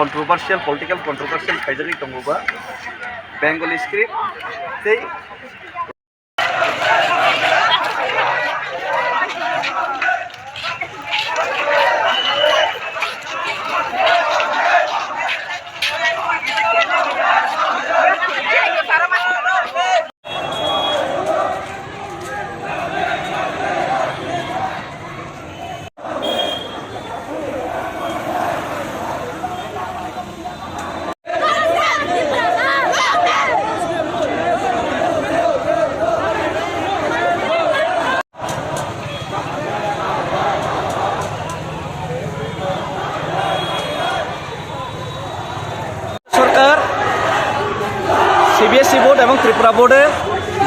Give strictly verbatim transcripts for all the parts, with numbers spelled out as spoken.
Controversial, political controversial khaijagwi tongo ba Bengali script tei সরকার CBSE board এবং ত্রিপুরা বোর্ডে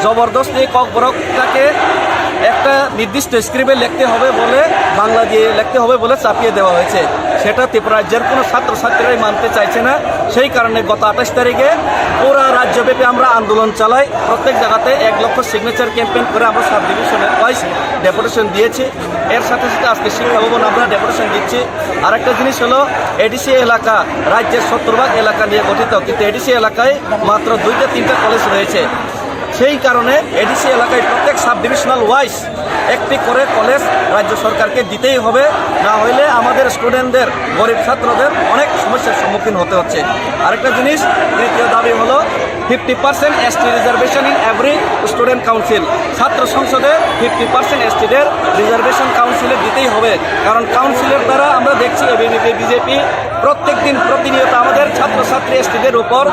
জবরদস্তি ককবরকটাকে একটা নির্দিষ্ট স্ক্রিপ্টে লিখতে হবে বলে, বাংলা দিয়ে লিখতে হবে বলে চাপিয়ে দেওয়া হয়েছে। সেটা ত্রিপুরা রাজ্যের কোনো ছাত্রছাত্রীরাই মানতে চাইছে না। সেই কারণে গত আঠাশ তারিখে পুরা রাজ্যব্যাপী আমরা আন্দোলন চালাই। প্রত্যেক জায়গাতে এক লক্ষ সিগনেচার ক্যাম্পেইন করে আমরা সাব ডিভিশনের ওয়াইজ ডেপুটেশন দিয়েছি। এর সাথে সাথে আজকে শিক্ষা ভবন আমরা ডেপুটেশন দিচ্ছি। আরেকটা জিনিস হলো, এডিসি এলাকা রাজ্যের সত্তর ভাগ এলাকা নিয়ে গঠিত, কিন্তু এডিসি এলাকায় মাত্র দুইটা তিনটা কলেজ রয়েছে। সেই কারণে এডিসি এলাকায় প্রত্যেক সাব ডিভিশনাল ওয়াইজ একটি করে কলেজ রাজ্য সরকারকে দিতেই হবে, না হইলে আমাদের স্টুডেন্টদের, গরিব ছাত্রদের অনেক সমস্যার সম্মুখীন হতে হচ্ছে। আরেকটা জিনিস, তৃতীয় দাবি হলো fifty percent ST reservation in every student council. ছাত্র সংসদে ফিফটি পার্সেন্ট এসটিদের রিজার্ভেশন কাউন্সিলে দিতেই হবে, কারণ কাউন্সিলের দ্বারা আমরা দেখছি এবিভিপি বিজেপি প্রত্যেক দিন প্রতিনিয়ত আমাদের ছাত্রছাত্রী এসটিদের উপর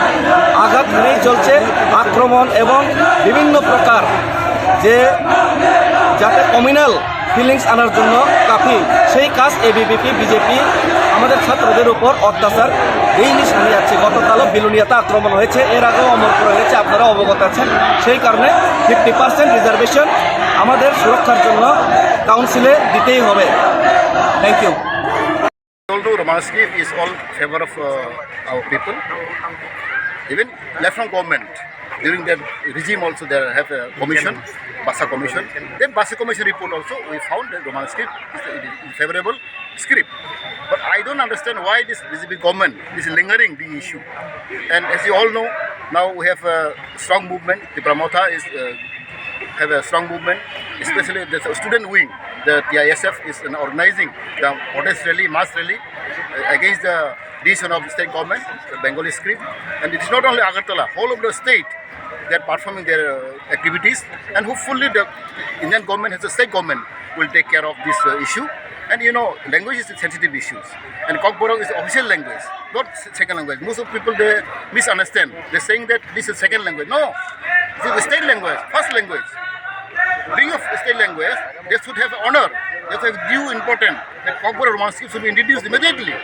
আঘাত হানেই চলছে, আক্রমণ এবং বিভিন্ন প্রকার যে যাতে কমিউনাল ফিলিংস আনার জন্য কাফি, সেই কাজ এবিভিপি বিজেপি আমাদের ছাত্রদের উপর অত্যাচার ডেইলি চালিয়ে যাচ্ছে। গতকালও বিলোনিয়াতে আক্রমণ হয়েছে, এর আগেও অমরপুরে হয়েছে, আপনারা অবগত আছেন। সেই কারণে ফিফটি পার্সেন্ট রিজার্ভেশন আমাদের সুরক্ষার জন্য কাউন্সিলে দিতেই হবে। Thank you. Although Roman script is all favor of uh, our people, even left from government, during that regime also they have a commission, Basa Commission. That Basa Commission report also we found that Roman script is a favorable script. But I don't understand why this B J P government is lingering the issue. And as you all know, now we have a strong movement. Tipra Motha is uh, have a strong movement, especially the student wing, the T I S F is an organizing the protest rally, mass rally uh, against the decision of the state government, the Bengali script. And it's not only Agartala, whole of the state, they are performing their uh, activities. And hopefully the Indian government has a state government will take care of this uh, issue. And you know, language is a sensitive issue. And Kokborok is official language, not s- second language. Most of people, they misunderstand. They're saying that this is second language. No, this is the state language, first language. Being a state language, they should have honor, they should have due importance. That Kokborok Roman script should be introduced immediately.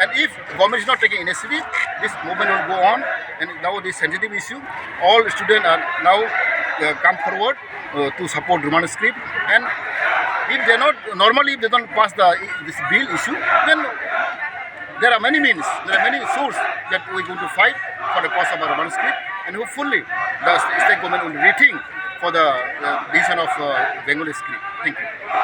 And if government is not taking initiative, this movement will go on. And now this sensitive issue, all students are now uh, come forward uh, to support Roman script. And if they not normally, if they don't pass the this bill issue, then there are many means, there are many sources that we are going to fight for the cause of our Roman script. And hopefully, the state government will rethink for the uh, decision of uh, Bengali script. Thank you.